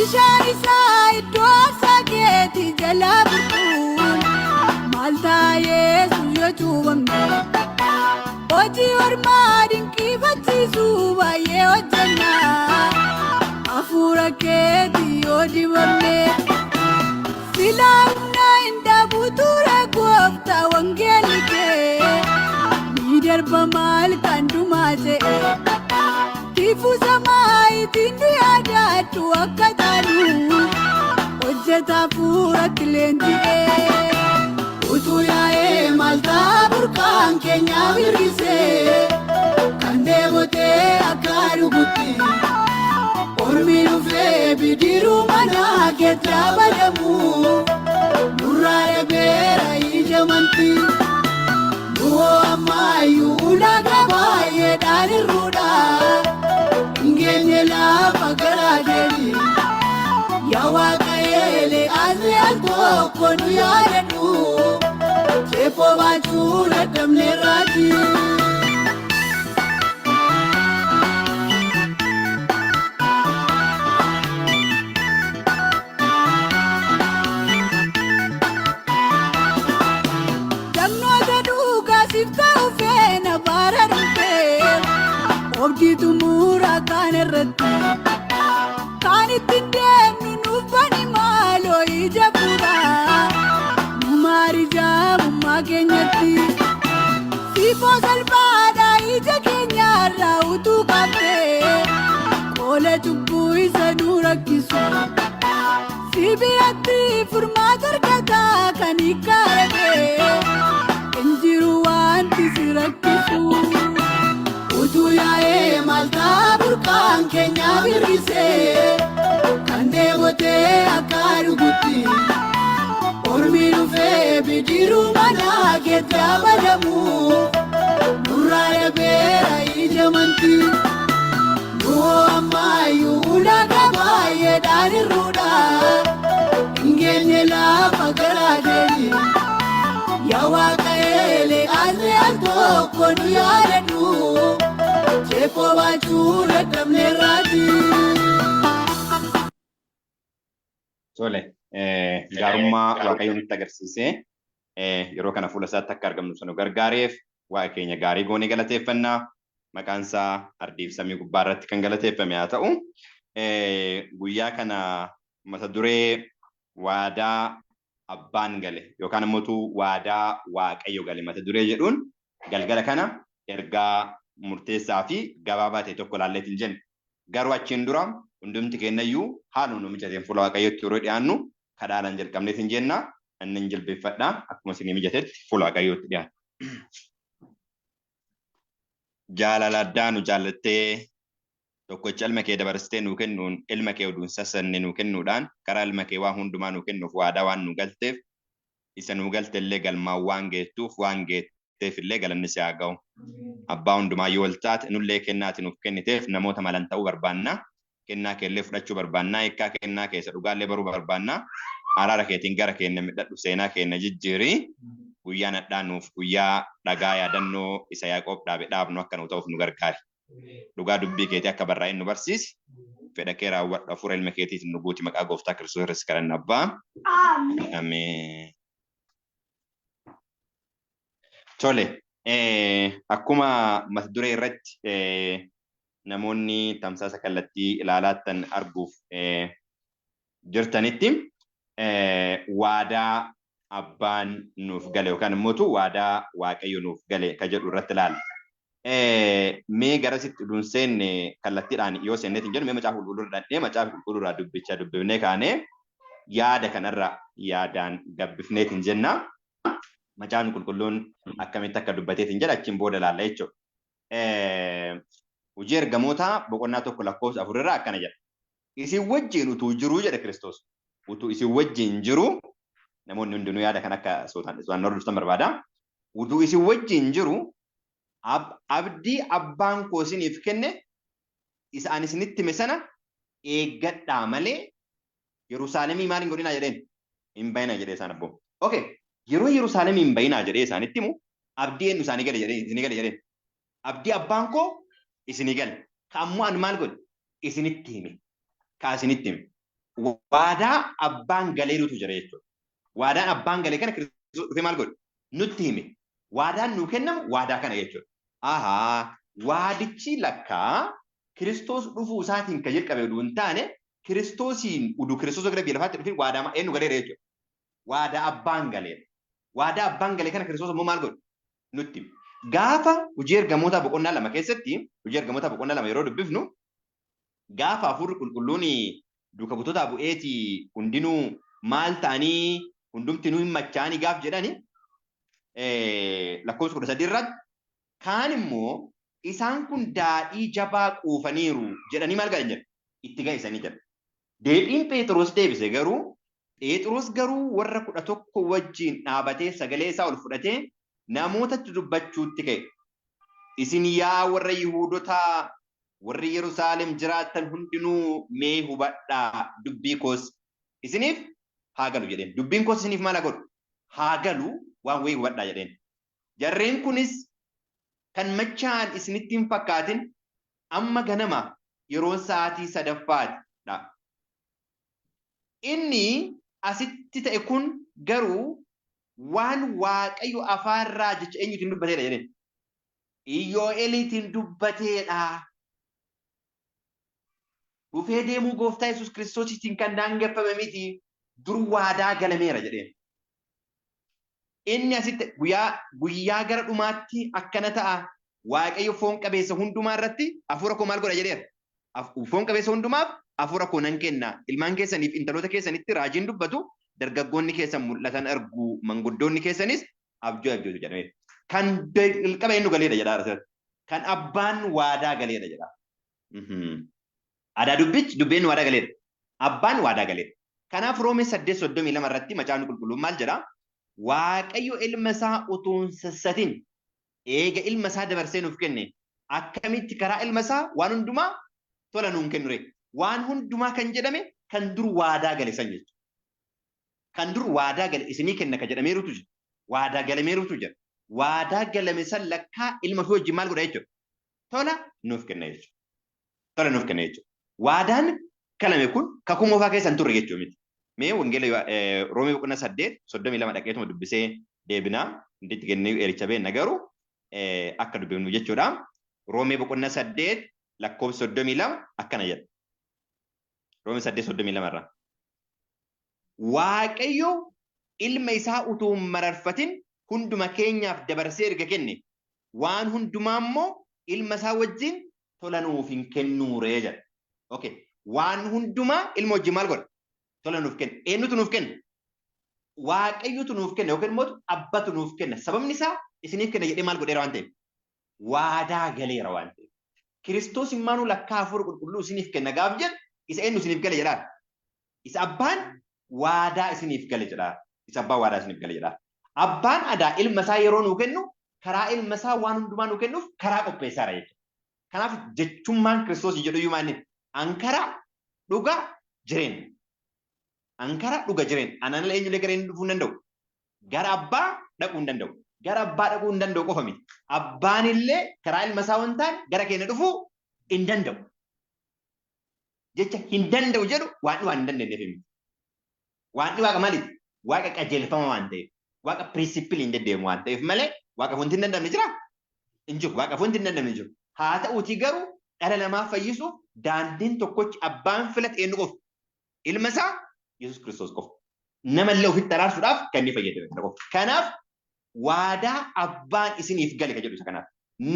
Bishaan isaa iddoo aarsaa keetii jalaa burquun maal ta'a Yesuus yoo cuuphamne? Hojii ormaa dinqiifachiisu baay'ee hojjenna. Hafuura keetii yoo dibamne. Silaa humna hin dhabu ture gooftaa wangeelli kee. Ni darba maal kan dhumaa ta'e. Tiifuu samaa ittiin nu yaadadhu akka taanu. Hojjeta hafuuratti leenji'ee. Utuu yaa'ee maal ta'a burqaan keenya birrisee. Kan dheebotee akka dhugutti. Ormi dhufee bidiruu mana keetti abadamu. Nurraa dhabeera ija amantii. Nuhoo ammayyuu ulaagaa baay'eedhaan hir'uudha. Hin geenye lafa garaa deemi. Yaa Waaqa Eeliyaas al tokko nu yaadadhu. Ceephoo baachuu dadhabneerraati. Damnoota dhugaa siif ta'u feena bara dhufee oobdii xumuraa kaan irratti kan ittiin deemnu nuuf bani maaloo ija fuudhaa nu maari jaamummaa keenyatti siifoo salphaadhaa ija keenyarraa utuu qabdee qoola cubbuu isa nu rakkisu. Si biratti furmaata argataa kan hiikkaaree hin jiru wanti si rakkisu. Utuu yaa'ee maal ta'a burqaan keenya birrisee kan dheebotee akka dhugutti. Ormi dhufee bidiruu mana keetti abadamu. Nurraa dhabeera ija amantii. Nuhoo ammayyuu ulaagaa baay'eedhaan hir'uudha. Hin geenye lafa garaa deemi. Yaa Waaqa Eeliyaas al tokko nu yaadadhu. Ceephoo baachuu dadhabneerraati. Tole, gaarummaa Waaqayyo nutti agarsiisee yeroo kana fuula isaatti akka argamnu sana nu gargaareef Waaqa keenya gaarii goonee galateeffannaa. Maqaan isaa ardiif samii gubbaa irratti kan galateeffame haa ta'u. Guyyaa kana mata duree waadaa abbaan gale yookaan immoo waadaa Waaqayyo gale mata duree jedhuun galgala kana ergaa murteessaa fi gabaabaa ta'e tokko ilaalleet hin jenne. Garuu achiin dura hundumti keenyayyuu haaluma nu mijateen fuula Waaqayyootti yeroo dhiyaannu kadhaadhaan jalqabneet hin jenna. Inni hin jilbeeffadha. Akkuma isinii mijatetti fuula Waaqayyootti dhiyaadha. Jaalala addaa nu jaallattee tokkocha ilma kee dabarsitee nuu kennuun ilma kee oduu hin sassanne nuu kennuudhaan karaa ilma kee waa hundumaa nuu kennuuf waadaa waan nuu galteef isa nuu galte illee galmaan waan geettuuf waan geetteef illee galanni si haa ga'u. Abbaa hundumaa yoo wal taate nullee kennaa ati nuuf kenniteef namoota malan ta'uu barbaanna. Kennaa kee illee fudhachuu barbaanna. Hiikkaa kennaa kee isa dhugaa illee baruu barbaanna. Araara keetiin gara keenya midhadhu seenaa keenya jijjiiri. Guyyaan hadhaa nuuf guyyaa dhagaa yaadannoo isa Yaaqoob dhaabe dhaabnu akka nu ta'uuf nu gargaari. Dhugaa dubbii keetii akka barraa'in nu barsiisi. Fedha kee raawwadhu hafuura ilma keetiitiin nu guuti maqaa gooftaa Kiristoos irratti si kadhanna abbaa. Ameen. Tole, akkuma mata duree irratti namoonni tamsaasa kallattii ilaalaattan arguuf jirtanitti waadaa abbaan nuuf gale yookaan immoo waadaa Waaqayyo nuuf gale ka jedhu irratti ilaalla. Mee garasitti utuu hin seenne kallattiidhaan yoo seenneetiin jedhu mee macaafa qulqulluu irra dhaqnee macaafa qulqulluu irraa dubbicha dubbifnee kaanee yaada kanarra yaadaan gabbifneetiin jenna. Macaafni qulqulluun akkamitti akka dubbateetiin jedha achiin booda ilaalla jechuudha. Hojii ergamootaa boqonnaa 1 lakkoofsa 4 irraa akkana jedha. Isin wajjin utuu jiruu jedhe Kiristoos. Utuu isin wajjin jiruu namoonni hundinuu yaada kan akka sootaan hordoftan barbaada. Utuu isin wajjin jiru abdii abbaan koo isiniif kenne isa ani isinitti hime sana eeggadhaa malee Yerusaalemii maal hin godhinaa jedheen? Hin bayinaa jedhee isaan abboome. Okay. Yeroo Yerusaalemii hin bayinaa jedhee isaanitti himu abdii eenyu isaanii gale jedhee isinii gale jedheen? Abdii abbaan koo isinii gale. Ka ammoo ani maal godhe? Isinitti hime. Ka isinitti hime. Waadaa abbaan galeerutu jira jechuudha. Waadaan abbaan galee kana Kiristoos dhufee maal godhe? Nutti hime. Waadaan nuu kennamu waadaa kana jechuudha. Ahaa, waadichi lakkaa Kiristoos dhufuu isaatiin kan jalqabe oduu hin taane, Kiristoosiin uduu Kiristoos gara biyya lafaatti dhufin waadaa eenyu galeera jechuudha. Waadaa abbaan galeera. Waadaa abbaan gale kana Kiristoos immoo maal godhe? Nutti hime. Gaafa hojii ergamootaa boqonnaa 2 keessatti, hojii ergamootaa boqonnaa 2 yeroo dubbifnu, gaafa hafuurri qulqulluun duuka butotaa bu'eeti hundinuu maal ta'anii hundumtinuu hin machaa'anii gaaf jedhani, lakkoofsa 13 irratti kaan immoo isaan kun daadhii jabaa quufaniiru jedhanii maal godhan jedha? Itti ga'isanii jedha. Deebiin Pheexiroos deebise garuu, Pheexiroos garuu warra 11 wajjin dhaabatee sagalee isaa ol fudhatee namootatti dubbachuutti ka'e. Isin yaa warra Yihuudotaa, warri Yerusaalem jiraattan hundinuu mee hubadhaa, dubbii koos isiniif haa galu jedheen. Dubbiin koos isiniif maal haa godhu? Haa galu, waan wayii hubadhaa jedheen. Jarreen kunis kan machaa'an isinitti hin fakkaatin, amma ganama yeroon sa'aatii sadaffaati dha. Inni asitti ta'e kun garuu waan Waaqayyo afaan raajicha eenyuutiin dubbateedha jedheen. Iyyoo'eliitiin dubbateedha. Dhufee deemuu gooftaa Yesuus Kiristoosiitiin kan daangeffame miti, dur waadaa galameera jedheen. Inni asitti guyyaa guyyaa gara dhumaatti akkana ta'a, Waaqayyo foon qabeessa hundumaa irratti hafuura koo maal godha jedheera? Foon qabeessa hundumaaf hafuura koo nan kenna. Ilmaan keessaniif intaloota keessanitti raajiin dubbatu, dargaggoonni keessan mul'atan argu, manguddoonni keessanis abjuu abjootu jedhameera. Kan jalqaba eenyu galeedha jedhaa asirratti. Kan abbaan waadaa galeedha jedha. Adaa dubbichi dubbeen waadaa galeedha. Abbaan waadaa galeedha. Kanaaf Roomee 8:32 irratti macaafni qulqulluun maal jedha? Waaqayyo ilma isaa utuu hin sassatin eega ilma isaa dabarsee nuuf kenne, akkamitti karaa ilma isaa waan hundumaa tola nuun kennu ree? Waan hundumaa kan jedhame kan dur waadaa gale san jechuudha. Kan dur waadaa gale isinii kenna ka jedhameerutu jira. Waadaa galameerutu jira. Waadaa galame san lakkaa ilma ofii wajjin maal godha jechuudha? Tola nuuf kenna jechuudha. Tola nuuf kenna jechuudha. Waadaan galame kun kakuu moofaa keessa hin turre jechuu miti. Mee wangeela Roomee boqonnaa 8:32 dhaqeetuma dubbisee deebinaa. Hunditti kennee eericha beenna garuu akka dubbifnu jechuudha. Roomee boqonnaa 8 lakkoofsa 32 akkana jedha. Roomee 8:32 irraa. Waaqayyo ilma isaa utuu hin mararfatin hunduma keenyaaf dabarsee erga kenne, waan hundumaa immoo ilma isaa wajjin tola nuuf hin kennuuree jedha. Okay. Waan hundumaa ilma wajjin maal godha? Tola nuuf kenna. Eenyutu nuuf kenna? Waaqayyotu nuuf kenna yookiin immoo abbatu nuuf kenna. Sababni isaa isiniif kenna jedhee maal godheera waan ta'eef? Waadaa galeera waan ta'eef. Kiristoos immaanuu lakkaa hafuura qulqulluu isiniif kenna gaaf jedhu isa eenyu isiniif gale jedhaa? Isa abbaan waadaa isiniif gale jedhaa. Isa abbaan waadaa isiniif gale jedhaa. Abbaan adaa ilma isaa yeroo nuu kennu karaa ilma isaa waan hundumaa nuu kennuuf karaa qopheessaara jechuudha. Kanaaf jechummaan Kiristoos jedhu iyyuu maal inni? An karaa dhuga jireenya. An karaa dhuga jireenya. Anaan ala eenyullee gara inni dhufuu hin danda'u. Gara abbaa dhaquu hin danda'u. Gara abbaa dhaquu hin danda'u qofa miti. Abbaan illee karaa ilma isaa waan ta'an gara keenya dhufuu hin danda'u. Jecha hin danda'u jedhu waan waan hin dandeenyeef miti. Waaqni waaqa maaliiti? Waaqa qajeelfama waan ta'eef. Waaqa pirinsipiliin deddeemu waan ta'eef malee waaqa wanti hin danda'amne jiraa? Hin jiru. Waaqa wanti hin danda'amne hin jiru. Haa ta'uutii garuu dhala namaa fayyisuuf daandiin tokkochi abbaan filate eenyu qofa? Ilma isaa Yesuus Kiristoos qofa. Namallee ofitti araarsuudhaaf kan inni fayyadame kana qofa. Kanaaf waadaa abbaan isiniif gale kan jedhu isa kanaaf.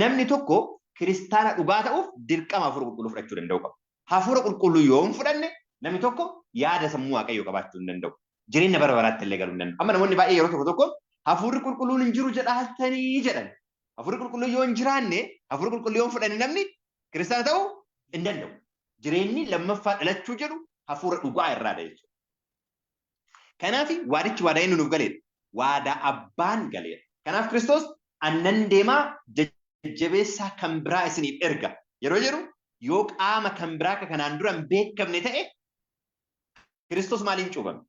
Namni tokko kiristaana dhugaa ta'uuf dirqama hafuura qulqulluu fudhachuu danda'u qaba. Hafuura qulqulluu yoo hin fudhanne namni tokko yaada sammuu Waaqayyoo qabaachuu hin danda'u. Jireenya bara baraatti illee galuu hin danda'u. Amma namoonni baay'ee yeroo tokko tokko hafuurri qulqulluun hin jiru jedhaatanii jedhan. Hafuurri qulqulluun yoo hin jiraanne, hafuura qulqulluu yoo hin fudhanne namni kiristaana ta'uu hin danda'u. Jireenyi lammaffaa dhalachuu jedhu hafuura dhugaa irraadha jechuudha. Kanaaf waadichi waadaa inni nuuf galeedha. Waadaa abbaan galeedha. Kanaaf Kiristoos annan deemaa jajjabeessaa kan biraa isiniif erga yeroo jedhu yoo qaama kan biraa akka kanaan dura hin beekamne ta'e Kiristoos maaliin cuuphame?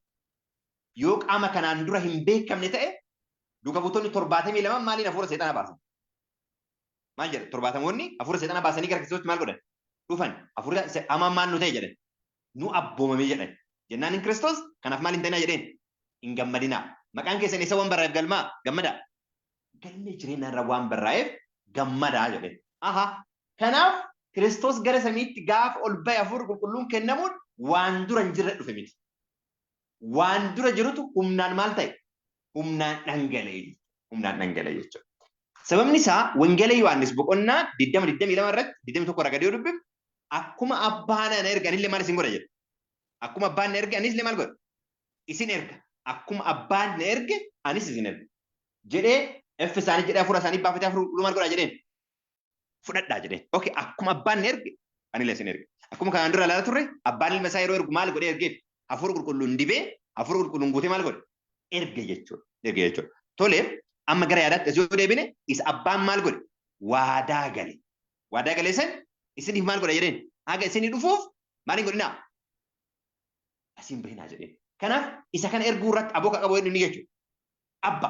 Yoo qaama kanaan dura hin beekamne ta'e duuka buutonni 72 maaliin hafuura seexanaa baasan? Maal jedha? Torbaatamoonni hafuura seexanaa baasanii gara Kiristoositti maal godhan? Dhufan. Hafuura hamaan maal nu ta'e jedhan? Nu abboomame jedhan. Jennaan in Kiristoos kanaaf maal hin ta'inaa jedheen? Hin gammadinaa. Maqaan keessan isa waan barraa'eef galmaa gammadaa. Galmee jireenyaa irra waan barraa'eef gammadaa jedheen. Aha. Kanaaf Kiristoos gara samiitti gaafa ol ba'e hafuurri qulqulluun kennamuun waan dura hin jirre dhufe miti. Waan dura jirutu humnaan maal ta'e? Humnaan dhangala'e jechuudha. Humnaan dhangala'e jechuudha. Sababni isaa Wangeela Yohaannis boqonnaa 20 22 irratti 21 irraa gadi yoo dubbifnu akkuma abbaan ana erge anillee maal isin godha jedha. Akkuma abbaan na erge anis illee maal godha? Isin erga. Akkuma abbaan na erge anis isin erga. Jedhee F isaanii jedhee hafuura isaanii baafatee hafuura qulqulluu maal godhaa jedheen? Fudhadhaa jedheen. Okay, akkuma abbaan na erge anillee isin erga. Akkuma kanaan dura ilaalaa turre abbaan ilma isaa yeroo ergu maal godhee ergeef? Hafuura qulqulluun dibee hafuura qulqulluun guutee maal godhe? Erge jechuudha. Erge jechuudha. Tole amma gara yaadaatti as yoo deebine isa abbaan maal godhe? Waadaa gale. Waadaa galee san isiniif maal godha jedheen? Haga isinii dhufuuf maal hin godhinaa? Asiin bahinaa jedheen. Kanaaf isa kana erguu irratti aboo ka qabu eenyu inni jechuudha. Abba.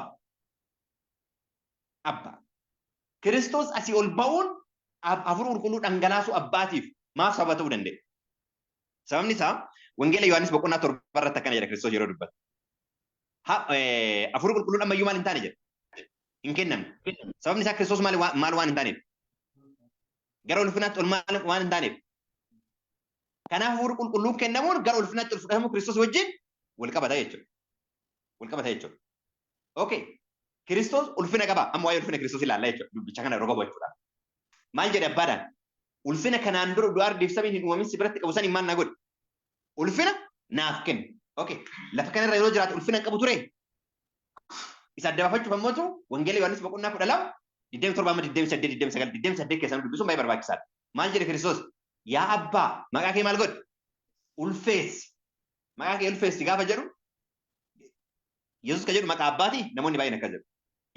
Abba. Kiristoos asii ol ba'uun hafuura qulqulluu dhangalaasuu abbaatiif maaf sababa ta'uu danda'e? Sababni isaa Wangeela Yohaannis boqonnaa 7 irratti akkana jedha Kiristoos yeroo dubbatu. Hafuurri qulqulluun ammayyuu maal hin taane jedha? Hin kennamne. Sababni isaa Kiristoos maal maal waan hin taaneef? Gara ulfinaatti ol maal waan hin taaneef? Kanaaf hafuurri qulqulluun kennamuun gara ulfinaatti ol fudhatamuu Kiristoos wajjin wal qabata jechuudha. Wal qabata jechuudha. Okay. Kiristoos ulfina qaba. Amma waa'ee ulfina Kiristoos ilaalla jechuudha. Dubbicha kana roga hubachuudha. Maal jedhe abbaadhaan? Ulfina kanaan dura du'aa ardiif samiin hin uumamin si biratti qabu saniin maal na godhe? Ulfina naaf kenne. Okay. Lafa kanarra yeroo jiraatu ulfina hin qabu ture? Isa adda baafachuuf ammootu Wangeela Yohaannis boqonnaa 12 27 amma 28 29 28 keessaa dubbisuun baay'ee barbaachisaadha. Maal jedhe Kiristoos? Yaa Abbaa maqaa kee maal godhi? Ulfeessi. Maqaa kee ulfeessi gaafa jedhu Yesuus kan jedhu maqaa abbaati namoonni baay'een akkas jedhu.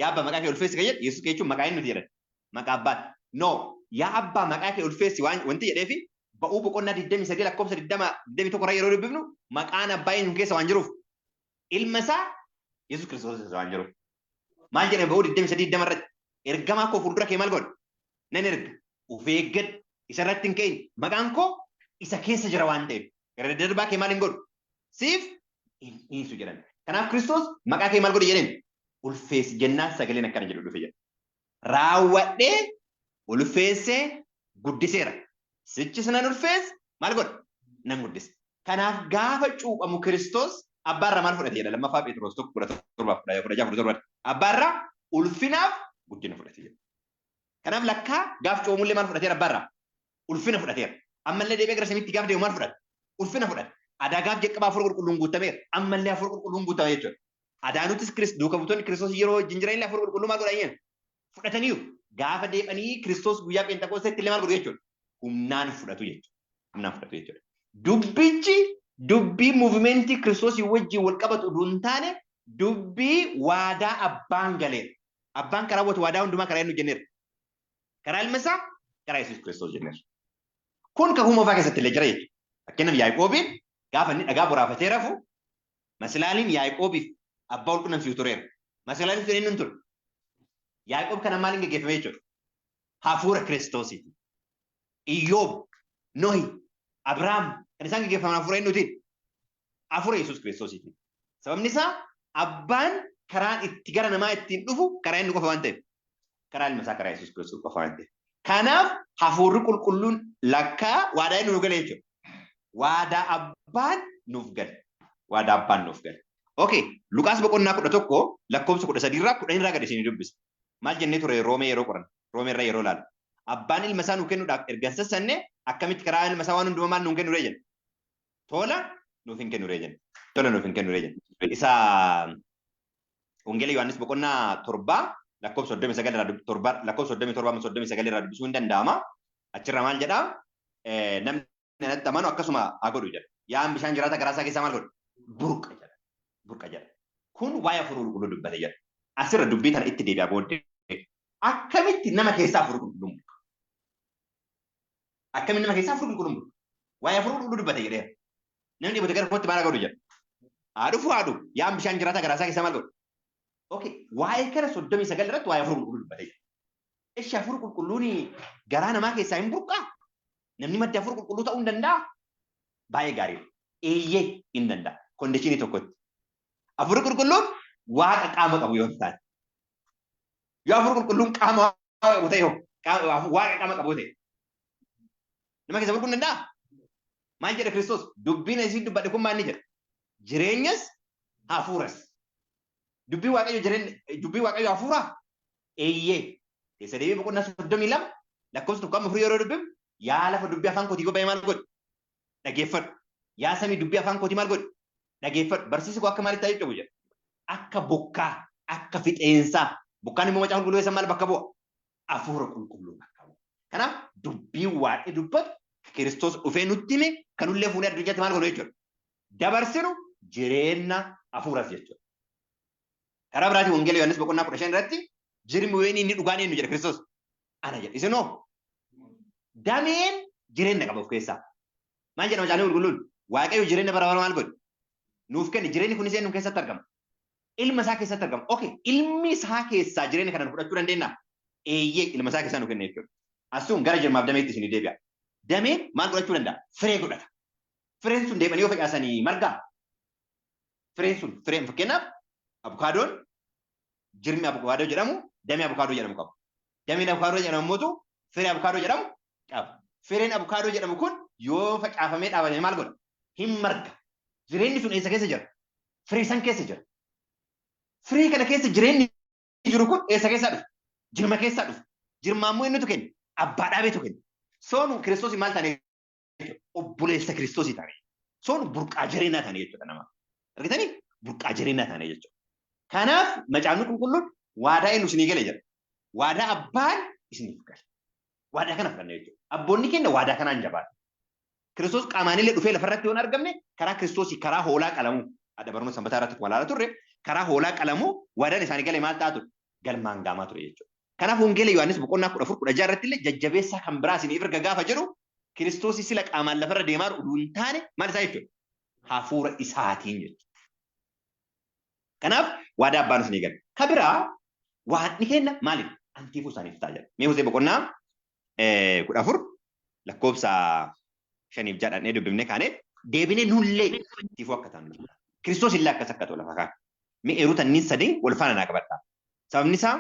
Yaa abbaa maqaa kee ulfeessi kan jedhu Yesuus jechuun maqaa inni nuti jedhan. Maqaa abbaati. No yaa abbaa maqaa kee ulfeessi waan wanti jedheefi ba'uu boqonnaa 23 lakkoofsa 20 21 irra yeroo dubbifnu maqaan abbaa eenyu keessa waan jiruuf ilma isaa Yesuus Kiristoos keessa waan jiruuf. Maal jedhame ba'uu 23 20 irratti ergamaa koo fuuldura kee maal godha? Nan erga. Of eeggadhu. Isa irratti hin ka'in. Maqaan koo isa keessa jira waan ta'eef. Gara daddarbaa kee maal hin godhu? Siif hin dhiisu jedhan. Kanaaf Kiristoos maqaa kee maal godhi jedheen? Ulfeessi jennaan sagaleen akkana jedhu dhufe jedha. Raawwadhee ulfeessee guddiseera. Sichis nan ulfeessa maal godha? Nan guddisa. Kanaaf gaafa cuuphamu Kiristoos abbaarraa maal fudhate jedha lammaffaa Pheexiroos 1 17 16 17 abbaarraa ulfinaaf guddina fudhate jedha. Kanaaf lakkaa gaaf cuuphamullee maal fudhateera abbaarraa? Ulfina fudhateera. Ammallee deebi'ee gara samiitti gaaf deemu maal fudhate? Ulfina fudhate. Adaa gaaf jalqabaa hafuura qulqulluun guutameera. Ammallee hafuura qulqulluun guutame jechuudha. Adaa nutis duuka buutonni Kiristoos yeroo wajjin jiran illee hafuura qulqulluu maal godhan jedhan? Fudhataniiru. Gaafa deebi'anii Kiristoos guyyaa Pheenxaqoosteetti illee maal godhu jechuudha? Humnaan fudhatu jechuudha. Humnaan fudhatu jechuudha. Dubbichi dubbii muuvimentii Kiristoosii wajjin wal qabatu utuu hin taane dubbii waadaa abbaan galeera. Abbaan karaa raawwatu waadaa hundumaa karaa eenyu jenneera? Karaa ilma isaa karaa Yesuus Kiristoos jenneera. Kun kakuu moofaa keessatti illee jira jechuudha. Fakkeenyaaf Yaaqoobiin gaafa inni dhagaa boraafatee rafu masilaaliin Yaaqoobiif abbaa wal qunnamsiisu tureera. Masilaaliin sun eenyuun ture? Yaaqoob kana maaliin geggeeffame jechuudha? Hafuura Kiristoosiiti. Iyyoob, Nohi, Abrahaam kan isaan geggeeffaman hafuura eenyuutiin? Hafuura Yesuus Kiristoosiitiin. Sababni isaa abbaan karaan itti gara namaa ittiin dhufu karaa inni qofa waan ta'eef. Karaa ilma isaa karaa Yesuus Kiristoos qofa waan ta'eef. Kanaaf hafuurri qulqulluun lakkaa waadaa inni nuuf gale jechuudha. Waadaa abbaan nuuf gale. Waadaa abbaan nuuf gale. Okay, Luqaas boqonnaa 11 lakkoofsa 13 irraa 10 irraa gad isinii dubbisa. Maal jennee ture Roomee yeroo qoran? Roomee irra yeroo ilaalu. Abbaan ilma isaa nuu kennuudhaaf erga hin sassanne akkamitti karaa ilma isaa waan hundumaa maal nuun kennu ree jenna? Tola nuuf hin kennu ree jenna. Tola nuuf hin kennu ree jenna. Isa Wangeela Yohaannis boqonnaa 7 lakkoofsa 39 irraa torba lakkoofsa 37 amma 39 irraa dubbisuu hin danda'ama. Achirraa maal jedhaa? Namni natti amanu akkasuma haa godhu jedha. Yaa'an bishaan jiraata garaa isaa keessaa maal godhu? Burqa jedha. Burqa jedha. Kun waa'ee hafuura qulqulluu dubbate jedha. Asirra dubbii tana itti deebi'a booddee. Akkamitti nama keessaa hafuura qulqulluun burqa? Akkamitti nama keessaa hafuura qulqulluun burqa? Waa'ee hafuura qulqulluu dubbate jedheera. Namni dheebote gara kootti maal haa godhu jedha. Haa dhufu haa dhufu. Yaa'an bishaan jiraata garaa isaa keessaa maal godhu? Okay. Waa'ee kana 39 irratti waa'ee hafuura qulqulluu dubbate jedha. Eshi hafuura qulqulluun garaa namaa keessaa hin burqaa? Namni madda hafuura qulqulluu ta'uu hin danda'aa? Baay'ee gaariidha. Eeyyee hin danda'a. Condition tokkotti. Hafuurri qulqulluun waaqa qaama qabu yoo hin taane. Yoo hafuurri qulqulluun qaama qabu ta'e hoo? Waaqa qaama qabu ta'e. Nama keessa burquu hin danda'a? Maal jedha Kiristoos? Dubbiin isin dubbadhe kun maal ni jedha? Jireenyas hafuuras. Dubbiin Waaqayyo jireenya dubbiin Waaqayyo hafuuraa? Eeyyee. Keessa deebii boqonnaa 32 lakkoofsa 1-4 yeroo dubbifnu yaa lafa dubbii afaan kootii ba'e maal godhi? Dhageeffadhu. Yaa samii dubbii afaan kootii maal godhi? Dhageeffadhu. Barsiisi koo akka maalitti ta'ee qabu jedha. Akka bokkaa, akka fixeensaa. Bokkaan immoo macaafa qulqulluu keessa maal bakka bu'a? Hafuura qulqulluu bakka bu'a. Kanaaf dubbiin waaqni dubbatu Kiristoos dhufee nutti hime kanullee fuunee addunyaatti maal godhu jechuudha. Dabarsinu jireenya hafuuras jechuudha. Karaa biraatiin Wangeela Yohaannis boqonnaa 15 irratti jirmi wayinii inni dhugaan eenyu jedha Kiristoos. Ana jedha. Isinoo dameen jireenya qaba of keessaa. Maal jedha macaafni qulqulluun? Waaqayyo jireenya bara bara maal godhe? Nuuf kenne. Jireenyi kunis eenyu keessatti argama? Ilma isaa keessatti argama. Okay, ilmi isaa keessaa jireenya kana nu fudhachuu dandeenya? Eeyyee, ilma isaa keessaa nu kenne jechuudha. Asuun gara jirmaaf dameetti isinii deebi'a. Dameen maal godhachuu danda'a? Firee godhata. Fireen sun deemanii yoo facaasanii margaa? Fireen sun fireen fakkeenyaaf abukaadoon jirmi abukaadoo jedhamu damee abukaadoo jedhamu qaba. Dameen abukaadoo jedhamu immoo firee abukaadoo jedhamu qaba. Fireen abukaadoo jedhamu kun yoo facaafamee dhaabatame maal godha? Hin marga. Jireenyi sun eessa keessa jira? Firee san keessa jira. Firee kana keessa jireenyi jiru kun eessa keessaa dhufe? Jirma keessaa dhufe. Jirma ammoo eenyutu kenne? Abbaa dhaabeetu kenne. Soonu Kiristoosii maal taane jechuudha? Obboleessa Kiristoosii taane. Soonu burqaa jireenyaa taane jechuudha nama. Argitanii? Burqaa jireenyaa taane jechuudha. Kanaaf macaafni qulqulluun waadaa eenyu isinii gale jedha. Waadaa abbaan isiniif gale. Waadaa kana fudhanne jechuudha. Abboonni keenya waadaa kanaan jabaatu. Kiristoos qaamaanillee dhufee lafarratti yoo hin argamne karaa Kiristoosii karaa hoolaa qalamuu adda barnoota sanbataa irratti akkuma ilaalaa turre karaa hoolaa qalamuu waadaan isaanii gale maal ta'aa ture? Galmaan gaamaa ture jechuudha. Kanaaf Wangeela Yohaannis boqonnaa 14 16 irratti illee jajjabeessaa kan biraa isiniif erga gaafa jedhu Kiristoosii sila qaamaan lafarra deemaa jiru utuu hin taane maal isaa jechuudha? Hafuura isaatiin jechuudha. Kanaaf waadaa abbaan isinii gale. Ka biraa waaqni kenna maaliif? Antiifuu isaaniif ta'a jedha. Mee Hosee boqonnaa 14 lakkoofsa 5 6 dhaqnee dubbifnee kaanee deebinee nullee tiifuu akka taanu jedha. Kiristoos illee akkas akka ta'u lafa kaan. Mee eeruu tanniin sadii wal faana naa qabadhaa. Sababni isaa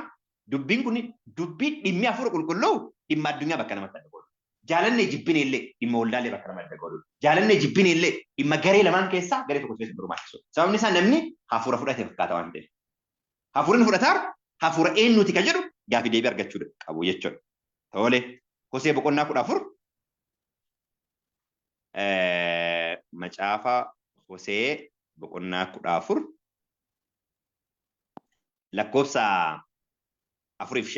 dubbiin kun dubbii dhimmi hafuura qulqulluu dhimma addunyaa bakka namatti adda godhu. Jaalannee jibbine illee dhimma waldaalee bakka namatti adda godhu. Jaalannee jibbine illee dhimma garee lamaan keessaa garee tokko keessa barbaachisu. Sababni isaa namni hafuura fudhate fakkaata waan ta'eef. Hafuurri inni fudhataa hafuura eenyuti kan jedhu gaafii deebii argachuu qabu jechuudha. Tole Hosee boqonnaa 14 macaafa Hosee boqonnaa 14 lakkoofsa 4 fi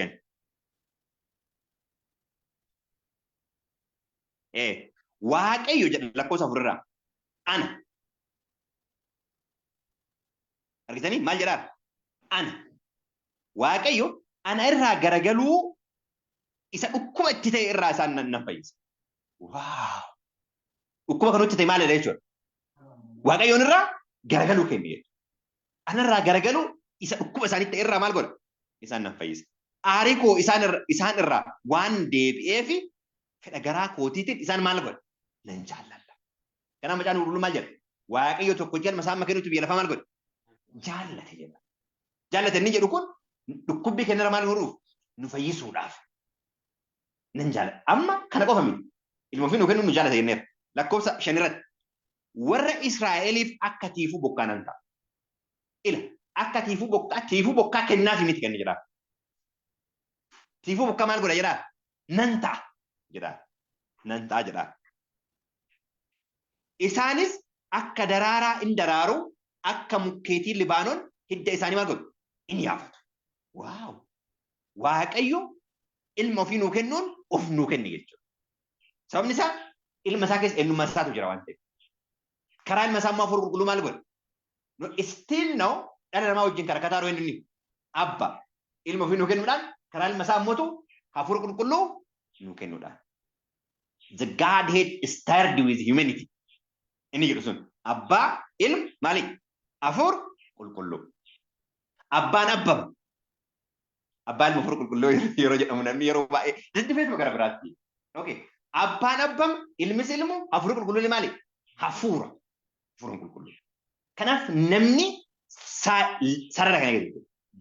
5. Waaqayyo jedha lakkoofsa 4 irraa ana argitanii maal jedhaa ana Waaqayyo ana irraa garagaluu isa dhukkuba itti ta'e irraa isaan nan fayyisa. Waaw! Dhukkuba kan nutti ta'e maalidha jechuudha? Waaqayyoon irraa garagaluu keenya jechuudha. Ana irraa garagaluu isa dhukkuba isaanitti ta'e irraa maal godha? Isaan nan fayyisa. Aarii koo isaan irraa waan deebi'eefi fedha garaa kootiitiin isaan maal godha? Nan jaalladha. Kanaaf macaafni qulqulluun maal jedha? Waaqayyo tokkicha ilma isaa amma kennutti biyya lafaa maal godhe? Jaallate jedha. Jaallate inni jedhu kun dhukkubbii kennara maal godhuuf? Nu fayyisuudhaaf. Nan jaalladha. Amma kana qofa miti. Ilma ofii nu kennu nu jaallate jenneera. Lakkoofsa 5 irratti. Warra Israa'eliif akka tiifuu bokkaa nan ta'a. Ila akka tiifuu bokkaa tiifuu bokkaa kennaafi miti kan inni jedhaa. Tiifuu bokkaa maal godha jedhaa? Nan ta'a jedhaa. Nan ta'a jedhaa. Isaanis akka daraaraa in daraaru, akka mukkeetii Libaanon hidda isaanii maal godhu? In yaafatu. Waaw! Waaqayyo ilma ofii nuu kennuun of nuu kenne jechuudha. Sababni isaa ilma isaa keessa eenyummaa isaatu jira waan ta'eef. Karaa ilma isaa immoo hafuura qulqulluu maal godhe? No, still now dhala namaa wajjin kan rakkataa jiru eenyu inni? Abba. Ilma ofii nuu kennuudhaan karaa ilma isaa immoo hafuura qulqulluu nuu kennuudhaan. The Godhead started with humanity. Inni jedhu sun abbaa, ilma, maali? Hafuura qulqulluu. Abbaan abbama. Abbaa ilma hafuura qulqulluu yeroo jedhamu namni yeroo baay'ee daddafeetuma gara biraatti. Okay. Abbaan abbama, ilmis ilmu, hafuurri qulqulluun maali? Hafuura. Hafuurri qulqulluu. Kanaaf namni sarara kana gadi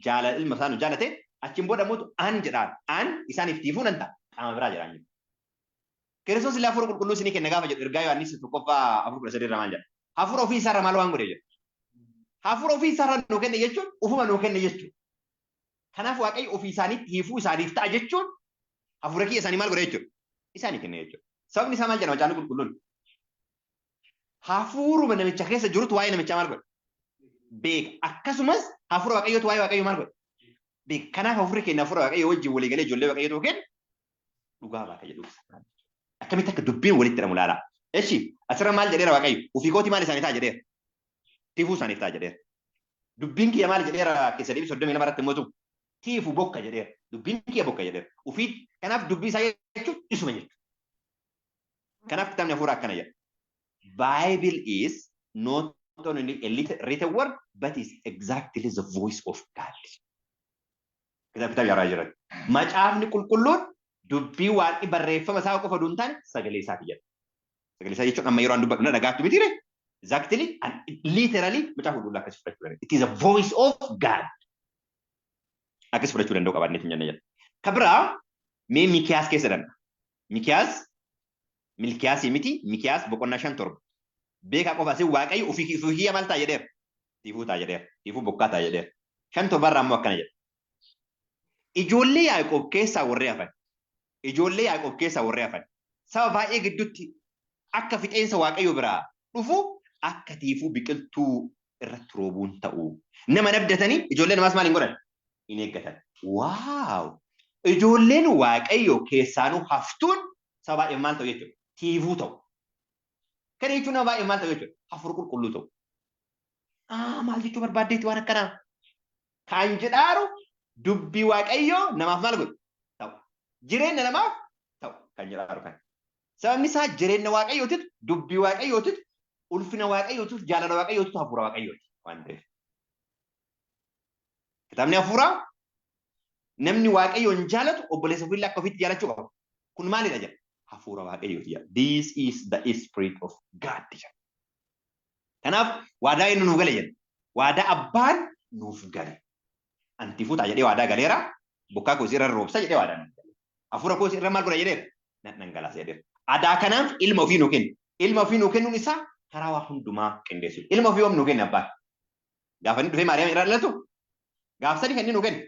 jaalala ilma isaa nu jaalate, achiin booda immoo an jedhaan, an isaaniif tiifuu nan ta'a, qaama biraa jedhaan jiru. Kiristoos illee hafuura qulqulluu isinii kenna gaafa jedhu, ergaa Yohaannis 1:4-13 irra maal jedha? Hafuura ofii isaarra maal waan godhe jedha? Hafuura ofii isaarra nuu kenne jechuun ufuma nuu kenne jechuudha. Kanaaf Waaqayyo ofii isaaniitti hiifuu isaaniif ta'a jechuun hafuura kiyya isaanii maal godhe jechuudha? Isaanii kenne jechuudha. Sababni isaa maal jedha Macaafni Qulqulluun? Hafuuruma namicha keessa jirutu waa'ee namichaa maal godha? Beeka. Akkasumas hafuura Waaqayyootu waa'ee Waaqayyoo maal godha? Beeka. Kanaaf hafuurri keenya hafuura Waaqayyoo wajjin walii galee ijoollee Waaqayyoo ta'uu keenya dhugaa baata jedhu. Akkamitti akka dubbiin walitti hidhamu ilaalaa. Eshi, asirra maal jedheera Waaqayyo? Ofii kootii maal isaanii ta'a jedheera? Tiifuu isaaniif ta'a jedheera. Dubbiin kiyya maal jedheera keessa deebii 32 irratti immoo tiifu bokka jedheera. Dubbiin kiyya bokka jedheera. Ofii kanaaf dubbii isaa jechuun isuma jechuudha. Kanaaf kitaabni hafuuraa akkana jedha. Bible is not only a written word but is exactly the voice of God. Kitaaba yaaraa jiran. Macaafni qulqulluun dubbii waaqni barreeffama isaa qofa osoo hin taane sagalee isaati jedha. Sagalee isaa jechuun amma yeroo an dubbadhu na dhagaattu mitiire? Exactly and literally macaafa qulqulluu akkas fudhachuu dandeenya. It is a voice of God. Akkas fudhachuu danda'u qabaanneetu hin jenne jedha. Ka biraa mee Mikiyaas keessa danna. Mikiyaas, Milkiyaasii miti, Mikiyaas boqonnaa 5:7. Beekaa qofa isin Waaqayyo ofii ofii kiyya maal ta'a jedheera? Tiifuu ta'a jedheera. Tiifuu bokkaa ta'a jedheera. 5:7 irraa immoo akkana jedha. Ijoollee Yaaqoob keessaa warri hafan, ijoollee Yaaqoob keessaa warri hafan, saba baay'ee gidduutti akka fixeensa Waaqayyo biraa dhufu, akka tiifuu biqiltuu irratti roobuun ta'u. Nama hin abdatanii, ijoollee namaas maal hin godhan? Hin eeggatan. Waaw! Ijoolleen Waaqayyo keessaanuu haftuun saba baay'ee maal ta'u jechuudha? Tiifuu ta'u. Kana jechuun nama baay'ee maal ta'u jechuudha? Hafuura qulqulluu ta'u. Maal jechuu barbaaddeetti waan akkanaa? Kan jedhaaru dubbii Waaqayyoo namaaf maal godhu? Ta'u. Jireenya namaaf ta'u kan jedhaaru kan. Sababni isaa jireenya Waaqayyootitu, dubbii Waaqayyootitu, ulfina Waaqayyootitu, jaalala Waaqayyootitu hafuura Waaqayyooti waan ta'eef. Kitaabni hafuuraa namni Waaqayyoon jaalatu obboleessa ofiillee akka ofiitti jaalachuu qaba. Kun maalidha jedha? Hafuura Waaqayyooti jedha. This is the spirit of God jedha. Kanaaf waadaa inni nuuf gale jedha. Waadaa abbaan nuuf gale. Anti fuutaa jedhee waadaa galeera. Bokkaa koos irra roobsa jedhee waadaa nuuf gale. Hafuura koos irra maal godha jedheera? Nan dhangalaasa jedheera. Adaa kanaaf ilma ofii nuu kenne. Ilma ofii nuu kennuun isaa karaa waa hundumaa qindeessu. Ilma ofii yoom nuu kenne abbaan? Gaafa inni dhufee Maariyaam irraa dhalatu? Gaafa sadi kan inni nuu kenne?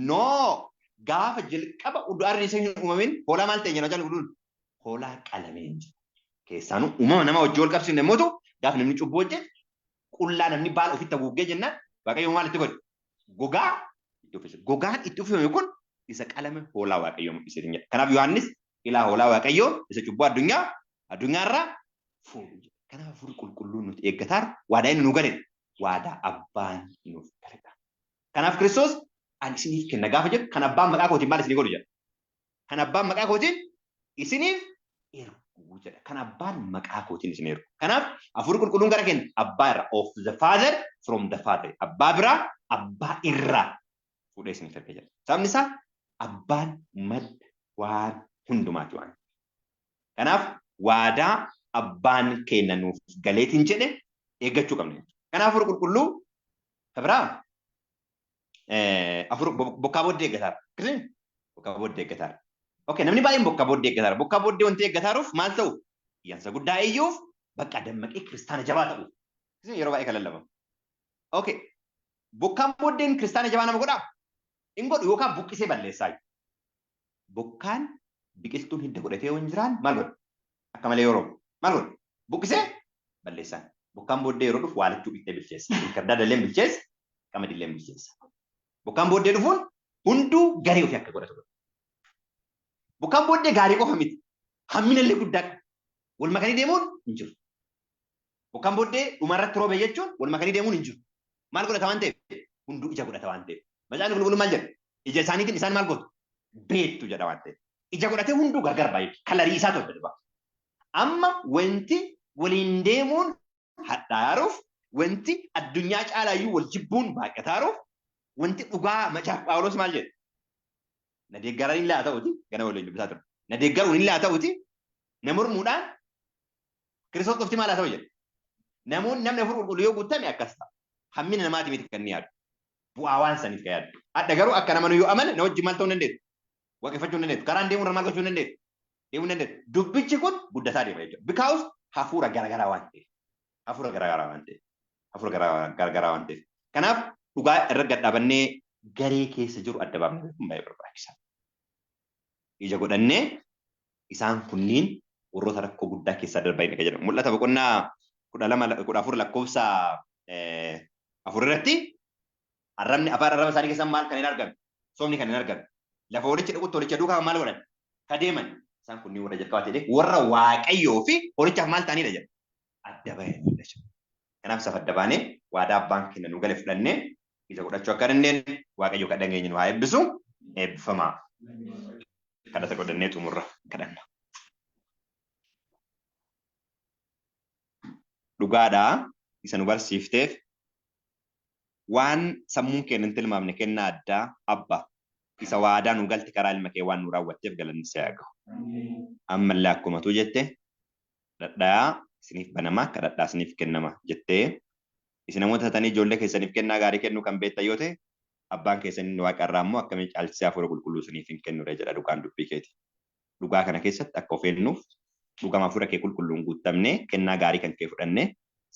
No! Gaafa jalqaba utuu arri isa hin uumamin hoolaa maal ta'e jedha Macaafni Qulqulluun? Hoolaa qalamee hin jiru. Keessaanuu uumama nama wajjin wal qabsiifne yommuu ta'u, gaafa namni cubbuu hojjete qullaa namni baala ofitti haguuggee jennaan Waaqayyo maal itti godhe? Gogaa itti uffise. Gogaan itti uffifame kun isa qalame hoolaa Waaqayyoo mul'ise jedha. Kanaaf Yohaannis ilaa hoolaa Waaqayyoo isa cubbuu addunyaarraa fuudhu jedha. Kanaaf hafuurri qulqulluun nuti eeggataa waadaa inni nu galedha. Waadaa abbaan nuuf galedha. Kanaaf Kiristoos ani isiniif kenna gaafa jedhu, kan abbaan maqaa kootiin maal isinii godhu jedha. Kan abbaan maqaa kootiin isiniif ergu jedha. Kan abbaan maqaa kootiin isin ergu. Kanaaf hafuurri qulqulluun gara keenya abbaa irraa, of the father, from the father, abbaa biraa, abbaa irraa fuudhee isiniif erga jedha. Sababni isaa abbaan madda waan hundumaati waan. Kanaaf waadaa abbaan keenya nuuf galeetiin jedhe eeggachuu qabna. Kanaaf hafuurri qulqulluu kan biraa hafuura bokkaa booddee eeggataara. Bokkaa booddee eeggataara. Okay, namni baay'een bokkaa booddee eeggataara. Bokkaa booddee wanti eeggataaruuf maal ta'u? Iyyansa guddaa iyyuuf, bakka dammaqee kiristaana jabaa ta'u. Yeroo baay'ee kan lallabamu. Okay, bokkaan booddeen kiristaana jabaa nama godhaa? Hin godhu, yookaan buqqisee balleessaa. Bokkaan biqiltuun hidda godhatee yoo hin jiraan maal godha? Akka malee yeroo maal godha? Buqqisee balleessaan. Bokkaan booddee yeroo dhufu waalachuu qixxee bilcheessa. Inkardaada illee bilcheessa, qamadii illee bilcheessa. Bokkaan booddee dhufuun hunduu garee ofii akka godhatu godha. Bokkaan booddee gaarii qofa miti. Hammina illee guddaa qaba. Wal makanii deemuun hin jiru. Bokkaan booddee dhumarratti roobe jechuun wal makanii deemuun hin jiru. Maal godhata waan ta'eef? Hunduu ija godhata waan ta'eef. Macaafni qulqulluun maal jedha? Ija isaaniitiin isaan maal gootu? Beektu jedha waan ta'eef. Ija godhatee hunduu gargar baay'ee kalarii isaa tolcha dhufa. Amma wanti waliin deemuun hadhaaruuf, wanti addunyaa caalaayyuu wal jibbuun baay'ataaruuf, wanti dhugaa macaafa Phaawulos maal jedhe? Na deeggaran illee haa ta'uti, gana waliin dubbisaa ture. Na deeggaruun illee haa ta'uti, na mormuudhaan Kiristoos qofti maal haa ta'u jedhe? Namoonni namni hafuura qulqulluu yoo guutame akkas ta'a. Hammina namaati miti kan inni yaadu. Bu'aa waan saniif kan yaadu. Adda garuu akka nama yoo amane na wajjin maal ta'uu hin dandeettu? Waaqeffachuu hin dandeettu. Karaan deemuu irra maal gochuu hin dandeettu? Deemuu hin dandeettu. Dubbichi kun guddataa deema jechuudha. Because hafuura garagaraa waan ta'eef. Hafuura garagaraa waan ta'eef. Hafuura garagaraa waan ta'eef. Kanaaf dhugaa irra gad dhaabannee garee keessa jiru adda baafnee beekuun baay'ee barbaachisaadha. Ija godhannee isaan kunniin warroota rakkoo guddaa keessaa darbanidha kan jedhamu. Mul'ata boqonnaa 12 14 lakkoofsa 4 irratti arrabni afaan arraba isaanii keessaa maal kan hin argamne? Sobni kan hin argamne. Lafa horichi dhaqutti horicha duukaa maal godhan? Ka deeman. Isaan kunniin warra jalqabaa ta'e warra Waaqayyoo fi horichaaf maal ta'anidha jedha. Adda bayanidha jedha. Kanaaf isaaf adda baanee waadaa abbaan keenya nu gale fudhannee ija godhachuu akka dandeenyu Waaqayyo kan dhageenye nu haa eebbisu. Eebbifamaa. Kadhata godhannee xumurra kadhanna. Dhugaadhaa isa nu barsiifteef waan sammuun keenya hin tilmaamne kennaa addaa abba isa waadaa nu galte karaa ilma kee waan nu raawwatteef galanni si haa gahu. Ammallee akkuma tu jette dhadhayaa isiniif banama kadhadhaa isiniif kennama jettee isin namoota taatanii ijoollee keessaniif kennaa gaarii kennuu kan beektan yoo ta'e abbaan keessan inni waaqa irraa immoo akkamiin caalchisee hafuura qulqulluu isiniif hin kennure jedha dhugaan dubbii keeti. Dhugaa kana keessatti akka of eennuuf dhugama hafuura kee qulqulluun guuttamnee kennaa gaarii kan kee fudhannee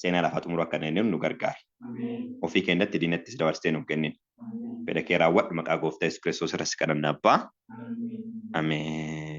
seenaa lafaa xumuruu akka dandeenyu nu gargaari. Ofii keenyatti diinattis dabarsitee nu hin kennin. Fedha kee raawwadhu maqaa gooftaa Yesuus Kiristoos irra si kadhanna abbaa. Ameen.